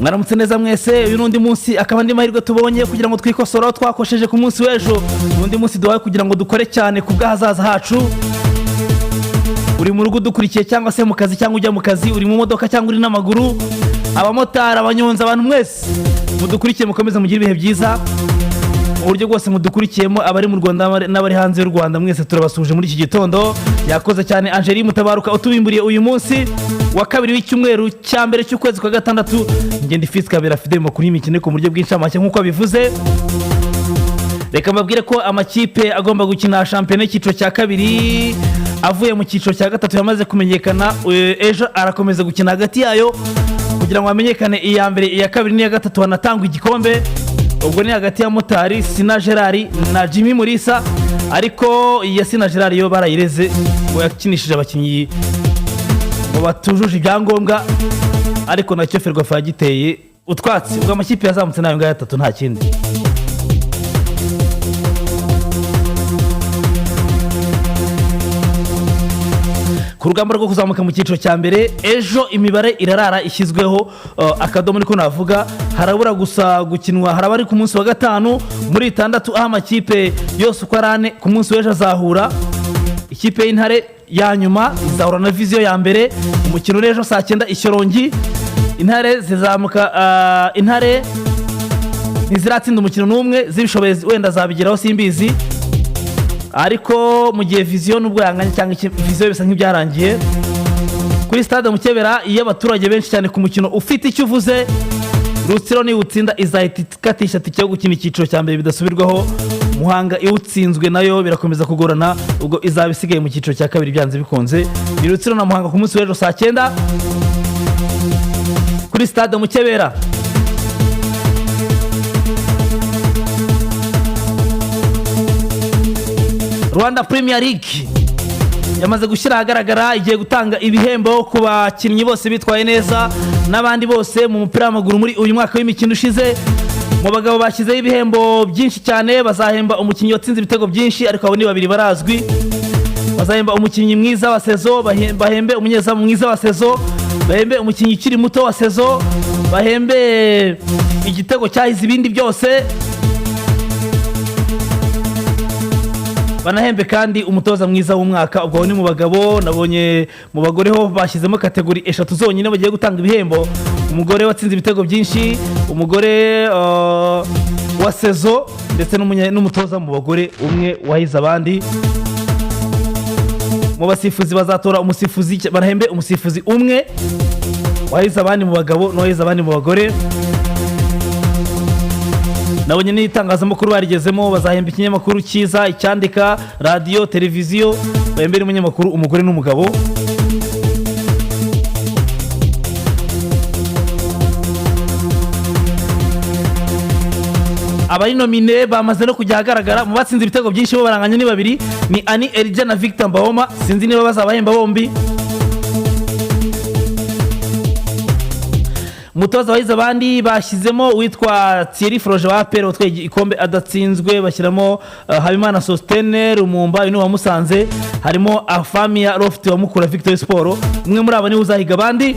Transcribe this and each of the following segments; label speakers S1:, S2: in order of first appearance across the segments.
S1: Mwaramutse neza mwese. Uyu n'undi munsi, akaba andi mahirwe tubonye kugira ngo twikosore aho twakosheje ku munsi w'ejo. N'undi munsi duhawe kugira ngo dukore cyane ku bw'ahazaza hacu. Uri mu rugo udukurikiye, cyangwa se mu kazi, cyangwa ujya mu kazi, uri mu modoka cyangwa uri n'amaguru, abamotari, abanyonzi, abantu mwese mudukurikiye, mukomeze mugire ibihe byiza mu buryo bwose mudukurikiyemo. Abari mu Rwanda n'abari hanze y'u Rwanda, mwese turabasuhuje muri iki gitondo. Yakoze cyane Angeli Mutabaruka utubimburiye uyu munsi wa kabiri w'icyumweru cya mbere cy'ukwezi kwa gatandatu. Ngenda Ifisi Kabera Fidele, makuru y'imikino ku buryo bw'incamake nk'uko abivuze. Reka mbabwire ko amakipe agomba gukina shampiyona y'icyiciro cya kabiri avuye mu cyiciro cya gatatu yamaze kumenyekana. Ejo arakomeza gukina hagati yayo kugira ngo hamenyekane iya mbere, iya kabiri n'iya gatatu, hanatangwa igikombe. Ubwo ni hagati ya Motari, Sina Gerard na Jimmy Murisa. Ariko iya Sina Gerard yo barayireze ngo yakinishije abakinnyi ngo batujuje ibyangombwa, ariko nacyo Ferwafa yagiteye utwatsi. Ubwo amakipe yazamutse nayo ngayo atatu, nta kindi. Ku rugamba rwo kuzamuka mu cyiciro cya mbere, ejo imibare irarara ishyizweho akadomo, niko navuga. Harabura gusa gukinwa, haraba ari ku munsi wa gatanu muri itandatu, aho amakipe yose uko ari ane ku munsi w'ejo azahura. Ikipe y'Intare ya nyuma izahura na Vision ya mbere, umukino uri ejo saa 9 i Shyorongi. Intare zizamuka, Intare ntiziratsinda umukino n'umwe, zibishoboye wenda zabigeraho, simbizi. Ariko mu gihe Vision nubwo yanganya cyangwa Vision bisa nk'ibyarangiye. Kuri stade Mukebera, iyo abaturage benshi cyane ku mukino ufite icyo uvuze. Rutsiro niwutsinda izahita ikatisha tike yo gukina icyiciro cya mbere bidasubirwaho. Muhanga iwutsinzwe nayo birakomeza kugorana, ubwo izaba isigaye mu cyiciro cya kabiri byanze bikunze. Ni Rutsiro na Muhanga ku munsi w'ejo saa 9 kuri stade Mukebera. Rwanda Premier League yamaze gushyira ahagaragara, igiye gutanga ibihembo ku bakinnyi bose bitwaye neza n'abandi bose mu mupira w'amaguru muri uyu mwaka w'imikino ushize. Mu bagabo bashyizeho ibihembo byinshi cyane. Bazahemba umukinnyi watsinze ibitego byinshi, ariko abo ni babiri barazwi. Bazahemba umukinnyi mwiza wa saison, bahembe umunyezamu mwiza wa saison, bahembe umukinnyi ukiri muto wa saison, bahembe igitego cyahize ibindi byose, banahembe kandi umutoza mwiza w'umwaka. Ubwo ni mu bagabo. Nabonye mu bagore ho bashyizemo catégorie eshatu zonyine bagiye gutanga ibihembo: umugore watsinze ibitego byinshi, umugore wa saison, ndetse n'umutoza mu bagore umwe wahize abandi. Mu basifuzi bazatora umusifuzi, barahembe umusifuzi umwe wahize abandi mu bagabo n'uwahize abandi mu bagore. Nabonye n'itangazamakuru barigezemo, bazahemba ikinyamakuru cyiza, icyandika, radiyo, televiziyo, bahembere umunyamakuru umugore n'umugabo. Abari nominé bamaze no kujya ahagaragara. Mu batsinze ibitego byinshi bo baranganya, ni babiri, ni Ani Elija na Victor Mbawoma. Sinzi niba bazabahemba bombi. Umutoza wahize abandi bashyizemo uwitwa Thierry Froger wa APR watwaye igikombe adatsinzwe, bashyiramo Habimana Sostene Rumumba, uyu ni uwa Musanze, harimo Afamia Lofti wa Mukura Victory Sport. Umwe muri abo niwe uzahiga abandi.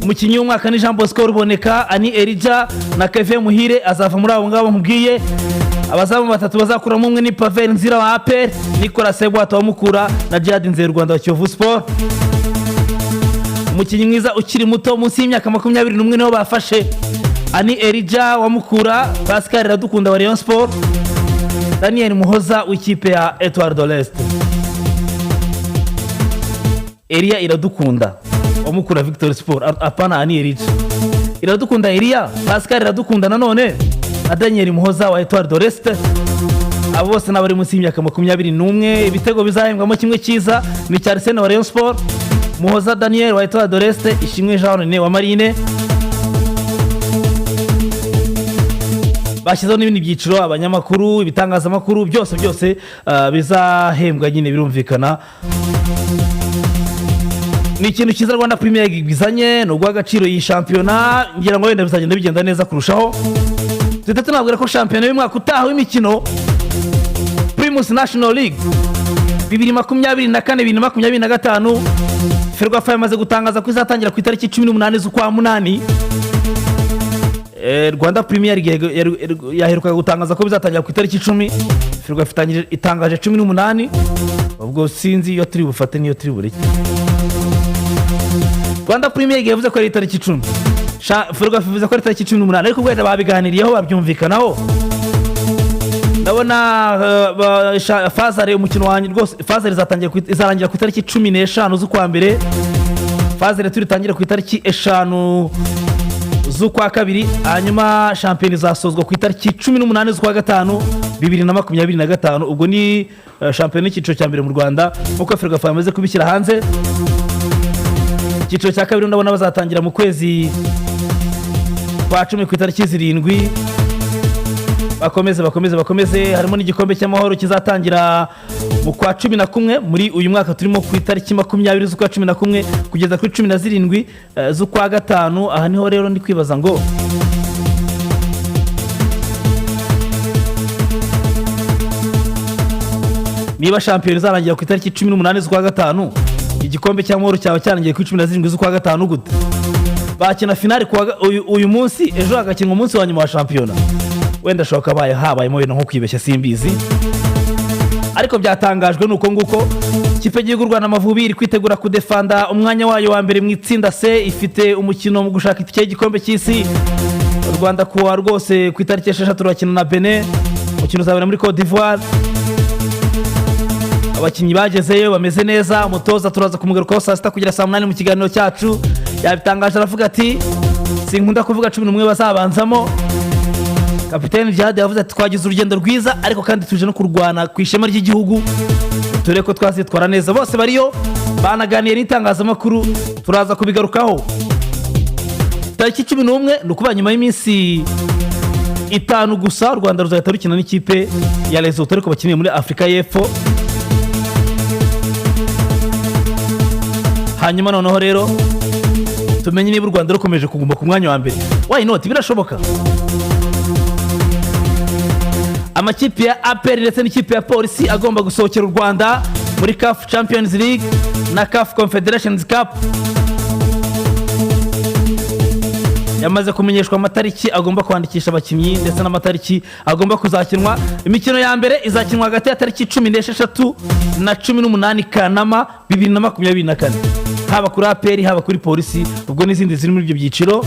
S1: Umukinnyi w'umwaka ni Jean Bosco Ruboneka, Ani Elija na Kevin Muhire azava muri abo ngabo nkubwiye. Abazamu batatu bazakuramo umwe ni Pavel Nzira wa APR, Nicolas Sebwato wa Mukura na Djihad Nzeyurwanda wa Kiyovu Sport. Umukinnyi mwiza ukiri muto munsi y'imyaka 21 niho bafashe Ani Elija wa Mukura, Pascal Iradukunda wa Rayon Sport, Daniel Muhoza w'ikipe ya Etoile de l'Est. Elia Iradukunda wa Mukura Victory Sport, apana Ani Elija. Iradukunda Elia, Pascal Iradukunda nanone na Daniel Muhoza wa Etoile de l'Est, abo bose ni abari munsi y'imyaka 21. Ibitego bizahembwamo kimwe cyiza ni icya Arsene wa Rayon Sport, Muhoza Daniel wa Etoile de l'Est, Ishimwe Jean René wa Marine. Bashyizeho n'ibindi byiciro, abanyamakuru, ibitangazamakuru, byose byose bizahembwa nyine, birumvikana. Ni ikintu cyiza Rwanda Premier League bizanye, ni uguha agaciro iyi shampiyona. Ngira ngo wenda bizagenda bigenda neza kurushaho. Duhita tunabwira ko shampiyona y'umwaka utaha w'imikino, Primus National League 2024 2025, Ferwafa yamaze gutangaza ko izatangira ku itariki 18 z'ukwa munani. Rwanda Premier League yaherukaga gutangaza ko bizatangira ku itariki 10. Ferwafa itangaje 18. Ubwo sinzi iyo turi bufate n'iyo turi bureke. Rwanda Premier League yavuze ko ari itariki 10, Ferwafa ivuze ko ari itariki 18, ariko wenda babiganiriyeho babyumvikanaho. Ndabona phase aller, umukino wanjye rwose, phase aller izarangira ku itariki 15 z'ukwa mbere, phase retour itangire ku itariki 5 z'ukwa kabiri, hanyuma shampiyona izasozwa ku itariki 18 z'ukwa gatanu 2025. Ubwo ni shampiyona y'icyiciro cya mbere mu Rwanda, nk'uko Ferwafa yamaze kubishyira hanze. Icyiciro cya kabiri ndabona bazatangira mu kwezi kwa 10 ku itariki 7. Bakomeze, bakomeze, bakomeze. Harimo n'igikombe cy'amahoro kizatangira mu kwa 11 muri uyu mwaka turimo, ku itariki 20 z'ukwa 11 kugeza kuri 17 z'ukwa gatanu. Aha niho rero ndi kwibaza ngo niba shampiyona izarangira ku itariki 18 z'ukwa gatanu, igikombe cy'amahoro cyaba cyarangiye kuri 17 z'ukwa gatanu gute? Bakina finale uyu munsi, ejo hagakinwa umunsi wa nyuma wa shampiyona. Wenda ashobora kuba habayemo wenda nko kwibeshya, simbizi, ariko byatangajwe ni uko nguko. Ikipe y'igihugu y'u Rwanda Amavubi iri kwitegura kudefanda umwanya wayo wa mbere mu itsinda C. Ifite umukino mu gushaka itike y'igikombe cy'isi. U Rwanda kuwa rwose ku itariki 6 rurakina na Benin, umukino uzabera muri Cote d'Ivoire. Abakinnyi bagezeyo bameze neza. Umutoza turaza kumugarukaho saa 6 kugera saa 8 mu kiganiro cyacu. Yabitangaje, aravuga ati: "Sinkunda kuvuga 11 bazabanzamo." Kapiteni Djihad yavuze ati: "Twagize urugendo rwiza, ariko kandi tuje no kurwana ku ishema ry'igihugu, turebe ko twazitwara neza." Bose bariyo banaganiye n'itangazamakuru, turaza kubigarukaho. Tariki 11, ni ukuvuga nyuma y'iminsi 5 gusa, u Rwanda ruzahita rukina n'ikipe ya Lesotho, ariko bakiniye muri Afurika y'Epfo. Hanyuma noneho rero tumenye niba u Rwanda rukomeje kuguma ku mwanya wa mbere. Why not? Birashoboka. Amakipe ya APR ndetse n'ikipe ya Polisi agomba gusohokera u Rwanda muri CAF Champions League na CAF Confederations Cup yamaze kumenyeshwa amatariki agomba kwandikisha abakinnyi ndetse n'amatariki agomba kuzakinwa. Imikino ya mbere izakinwa hagati ya tariki 16 na 18 Kanama 2024, haba kuri APR, haba kuri Polisi, ubwo n'izindi ziri muri ibyo byiciro.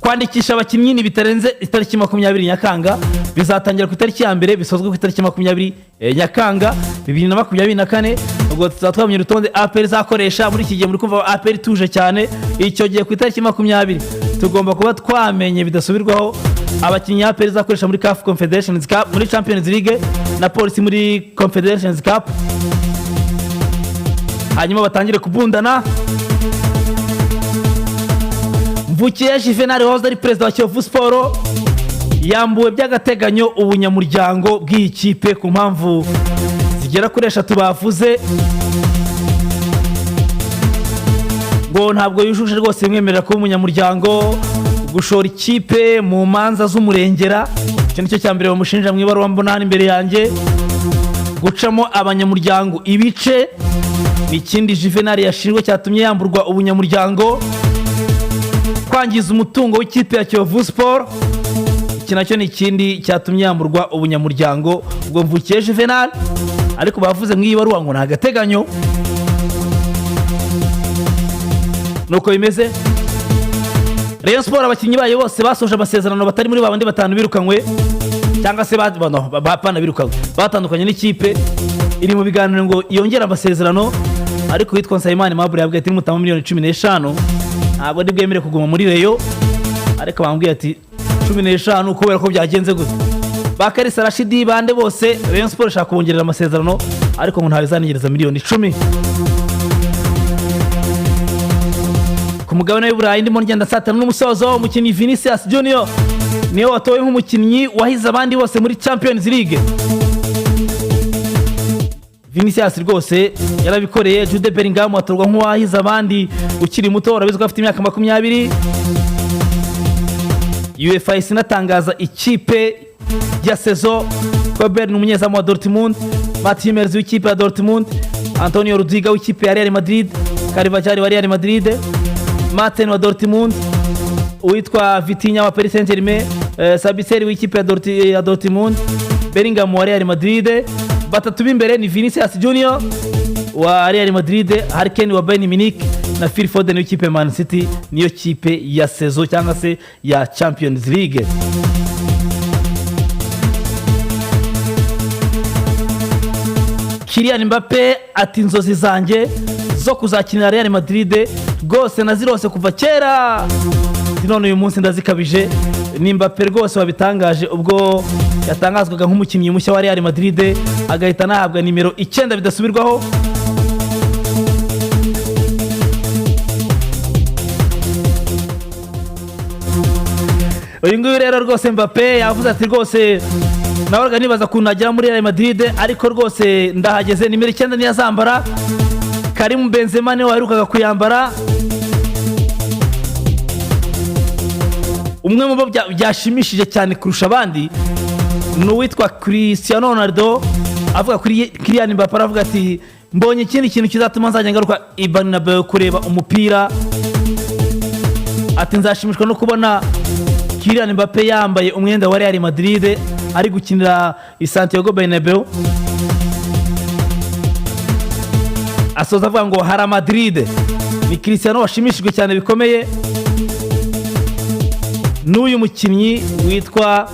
S1: Kwandikisha abakinnyi ni bitarenze itariki 20 Nyakanga. Bizatangira ku itariki ya mbere, bisozwe ku itariki 20 Nyakanga 2024. Ubwo tuzaba twamenye urutonde APR izakoresha muri iki gihe. Muri kumva APR ituje cyane. Icyo gihe ku itariki 20 tugomba kuba twamenye bidasubirwaho abakinnyi APR izakoresha muri CAF Confederations Cup, muri Champions League, na Polisi muri Confederations Cup, hanyuma batangire kubundana. Mvukiye Juvenal wahoze ari perezida wa Kiyovu Sport yambuwe by'agateganyo ubunyamuryango bw'iyi kipe ku mpamvu zigera kuri eshatu. Bavuze ngo ntabwo yujuje rwose bimwemerera kuba umunyamuryango: gushora ikipe mu manza z'umurengera, icyo nicyo cya mbere bamushinja mu ibaruwa mbona hano imbere yanjye; gucamo abanyamuryango ibice ni ikindi Juvenal yashinjwe cyatumye yamburwa ubunyamuryango; kwangiza umutungo w'ikipe ya Kiyovu Sport, iki nacyo ni ikindi cyatumye yamburwa ubunyamuryango. Ubwo Mvukiye Juvenal, ariko bavuze mu iyi baruwa ngo ni agateganyo, nuko bimeze. Rayon Sport, abakinnyi bayo bose basoje amasezerano batari muri babandi batanu birukanywe, cyangwa se no, bapana birukanywe, batandukanye n'ikipe, iri mu biganiro ngo yongere amasezerano. Ariko witwa Nsabimana Aimable yabwiye ati: "Nimutama miliyoni 15 ntabwo ndi bwemere kuguma muri Rayon." Ariko bambwiye ati 15 kubera ko byagenze gute? Ba Kalisa Rashidi, bande bose, Rayon Sport ishaka kubongerera amasezerano, ariko ngo ntawe izanigereza miliyoni 10. Ku mugabane w'i Burayi, ndimo ngenda nsatana n'umusozo, umukinnyi Vinicius Junior niwe watowe nk'umukinnyi wahize abandi bose muri Champions League. Vinicius rwose yarabikoreye. Jude Bellingham atorwa nk'uwahize abandi ukiri muto, urabizi ko afite imyaka 20. UEFA isinatangaza ikipe ya saison. Kobel ni umunyezamu wa Dortmund, Mats Hummels w'ikipe ya Dortmund, Antonio Rudiger w'ikipe ya Real Madrid, Carvajal wa Real Madrid, Maatsen wa Dortmund. Uwitwa Vitinha wa Paris Saint Germain, Sabitzer w'ikipe ya Dortmund, Bellingham wa Real Madrid. Batatu b'imbere ni Vinicius Junior wa Real Madrid, Harry Kane wa Bayern Munich na Phil Foden w'ikipe ya Man City. Niyo kipe ya saison cyangwa se ya Champions League. Kylian Mbappe ati: "Inzozi zanjye zo kuzakinira Real Madrid rwose nazirose kuva kera, none uyu munsi ndazikabije." Ni Mbappe rwose wabitangaje ubwo yatangazwaga nk'umukinnyi mushya wa Real Madrid, agahita anahabwa nimero 9 bidasubirwaho. Uyu nguyu rero rwose Mbappe yavuze ati: "Rwose nahoraga nibaza ukuntu nagera muri Real Madrid, ariko rwose ndahageze." Nimero 9 niyo azambara. Karim Benzema niwe waherukaga kuyambara. Umwe mu bo byashimishije cyane kurusha abandi ni uwitwa Cristiano Ronaldo. Avuga kuri Kylian Mbappe, aravuga ati: "Mbonye ikindi kintu kizatuma nzajya ngaruka i Bernabeu kureba umupira." Ati: "Nzashimishwa no kubona Kylian Mbappe yambaye umwenda wa Real Madrid, ari gukinira i Santiago Bernabeu." Asoza avuga ngo: "Hala Madrid." Ni Cristiano washimishijwe cyane bikomeye n'uyu mukinnyi witwa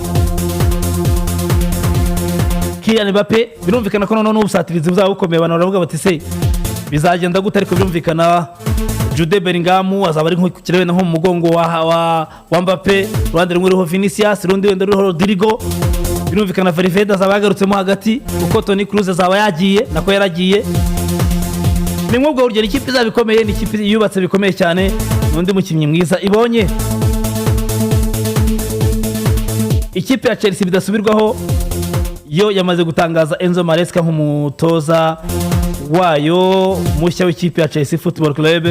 S1: Kylian Mbappe. Birumvikana ko noneho n'ubusatirizi buzaba bukomeye. Abantu baravuga bati: "Se bizagenda gute?" Ariko birumvikana, Jude Bellingham azaba ari nko wenda nko mu mugongo wa Mbappe, uruhande rumwe ruriho Vinicius, urundi wenda ruriho Rodrigo. Birumvikana, Valverde azaba yagarutsemo hagati kuko Toni Kroos azaba yagiye, nako yaragiye. Ni nk'ubwo buryo. Ni ikipe izaba ikomeye, ni ikipe yubatse bikomeye cyane, n'undi mukinnyi mwiza ibonye. Ikipe ya Chelsea bidasubirwaho yo yamaze gutangaza Enzo Maresca nk'umutoza wayo mushya w'ikipe ya Chelsea Football Club.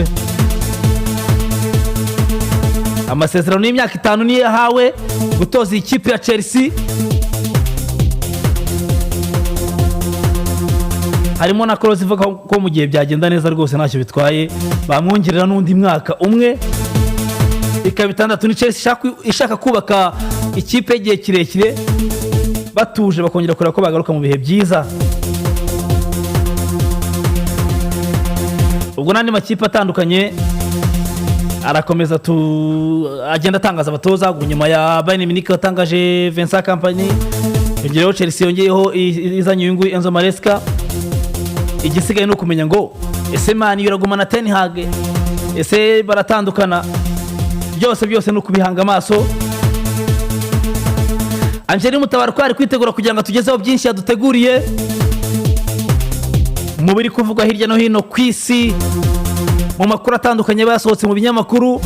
S1: Amasezerano y'imyaka 5 niyo yahawe gutoza iyi kipe ya Chelsea. Harimo na clause ivuga ko mu gihe byagenda neza rwose ntacyo bitwaye, bamwongerera n'undi mwaka umwe, ikaba 6. Ni Chelsea ishaka kubaka ikipe y'igihe kirekire, batuje, bakongera kureba ko bagaruka mu bihe byiza. Ubwo n'andi makipe atandukanye arakomeza tu agenda atangaza abatoza. Ubwo nyuma ya Bayern Munich watangaje Vincent Kompany, yongeyeho Chelsea, yongeyeho izanye uyu nguyu Enzo Maresca. Igisigaye ni ukumenya ngo: ese Man U iragumana Ten Hag? Ese baratandukana? Byose byose ni ukubihanga amaso. Angeli Mutabaruka ari kwitegura kugira ngo atugezeho byinshi yaduteguriye mu biri kuvugwa hirya no hino ku isi, mu makuru atandukanye aba yasohotse mu binyamakuru.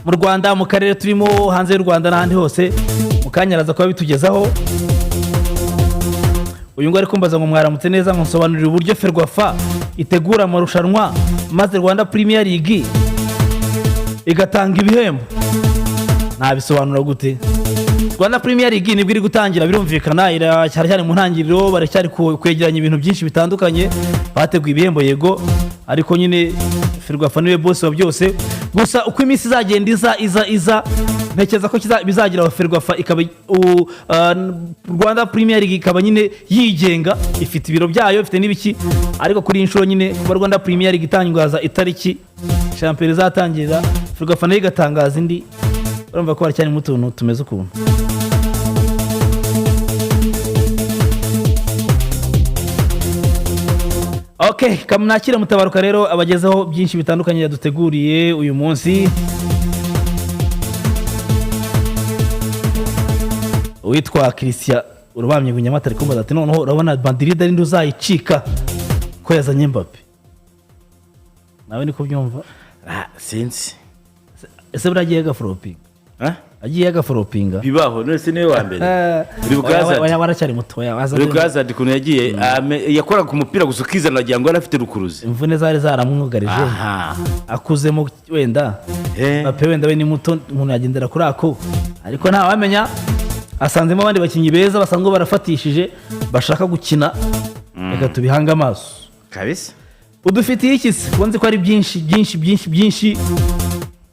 S1: Mu Rwanda, mu karere turimo, hanze y'u Rwanda n'ahandi hose, mu kanya araza kuba bitugezaho. Uyu nguyu ari kumbaza ngo: "Mwaramutse neza, ngo nsobanurire uburyo Ferwafa itegura amarushanwa maze Rwanda Premier League igatanga ibihembo." Nabisobanura gute? Rwanda Premier League nibwo iri gutangira, birumvikana iracyari mu ntangiriro, baracyari kwegeranya ibintu byinshi bitandukanye. Bateguye ibihembo yego, ariko nyine Ferwafa niwe boss wa byose. Gusa uko iminsi izagenda iza iza iza, ntekereza ko bizagira aho Ferwafa ikaba Rwanda Premier League ikaba nyine yigenga, ifite ibiro byayo, ifite n'ibiki. Ariko kuri iyi nshuro nyine, kuba Rwanda Premier League itangaza itariki shampiyona izatangira, Ferwafa nayo igatangaza indi, urumva ko haracyarimo utuntu tumeze ukuntu. Ok, kamnakire Mutabaruka rero abagezeho byinshi bitandukanye yaduteguriye uyu munsi. Uwitwa Christian Urubamye ngo Nyamata ari kumbaza ati: "Noneho urabona Madrid ari uzayicika ko yazanye Mbappe?" Nawe niko byumva?
S2: Ah, sinzi.
S1: Ese buriya agiye agaforopinga?
S2: Ah?
S1: Agiye agaforopinga.
S2: Bibaho, none se niwe wa mbere? Uribuka Hazard?
S1: Oya, waracyari muto, oya, waza.
S2: Uribuka Hazard ukuntu yagiye yakoraga ku mupira gusa ukizana, wagira ngo yari afite rukuruzi.
S1: Imvune zari zaramwugarije. Akuzemo wenda. Mbappe wenda we ni muto, umuntu yagendera kuri ako, ariko ntawamenya, asanzemo abandi bakinnyi beza basanzwe barafatishije, bashaka gukina. Reka tubihange amaso.
S2: Kabisa.
S1: Udufitiye iki se? Ubwo nzi ko ari byinshi byinshi byinshi byinshi,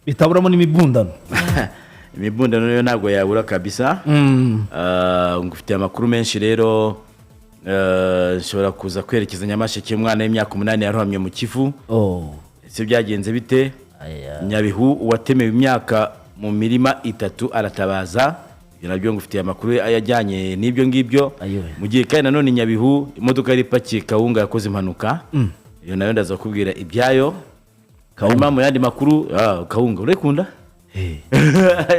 S1: bitaburamo n'imibundano.
S2: Imibundano yo ntabwo yabura kabisa. Ngufitiye amakuru menshi rero. Nshobora kuza kwerekeza Nyamasheke, umwana w'imyaka 8 yarohamye mu Kivu.
S1: Oh.
S2: Ese byagenze bite?
S1: Aya.
S2: Nyabihu, uwatemewe imyaka mu mirima itatu aratabaza. Ibyo nabyo ngufitiye amakuru ajyanye n'ibyo ngibyo.
S1: Ayowe.
S2: Mu gihe kandi nanone Nyabihu imodoka yari ipakiye kawunga yakoze impanuka, iyo nayo ndaza kubwira ibyayo. Hanyuma mu yandi makuru, kawunga urekunda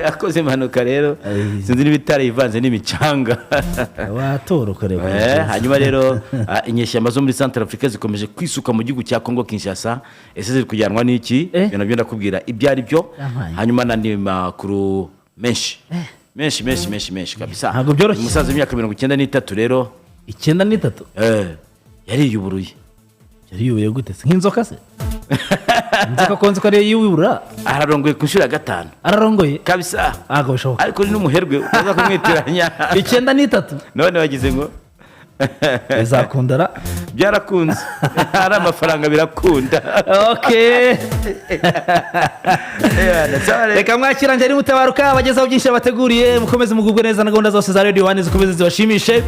S2: yakoze impanuka rero.
S1: Ay.
S2: Sinzi niba itarayivanze n'imicanga.
S1: Watoroka rero.
S2: Hanyuma rero, inyeshyamba zo muri Central Africa zikomeje kwisuka mu gihugu cya Congo Kinshasa. Ese ziri kujyanwa n'iki? Ibyo nabyo ndakubwira ibyo ari byo.
S1: Yampaye.
S2: Hanyuma n'andi makuru menshi menshi menshi menshi menshi kabisa.
S1: Ntabwo byoroshye.
S2: Umusaza w'imyaka 93 rero.
S1: 93?
S2: Yariyuburuye.
S1: Yariyubuye gute se? Nk'inzoka se? Inzoka ko nzi ko ariyo yiyubura.
S2: Ararongoye ku nshuro ya gatanu.
S1: Ararongoye?
S2: Kabisa.
S1: Ntabwo bishoboka.
S2: Ariko ni n'umuherwe, utaza kumwitiranya.
S1: 93?
S2: None wagize ngo
S1: Bizakundara?
S2: Byarakunze, ari amafaranga birakunda.
S1: Okay.
S2: Sawa rero.
S1: Reka mwakira njye Mutabaruka, abagezaho byinshi yabateguriye. Mukomeze mugubwe neza na gahunda zose za Radio One, zikomeze zibashimishe.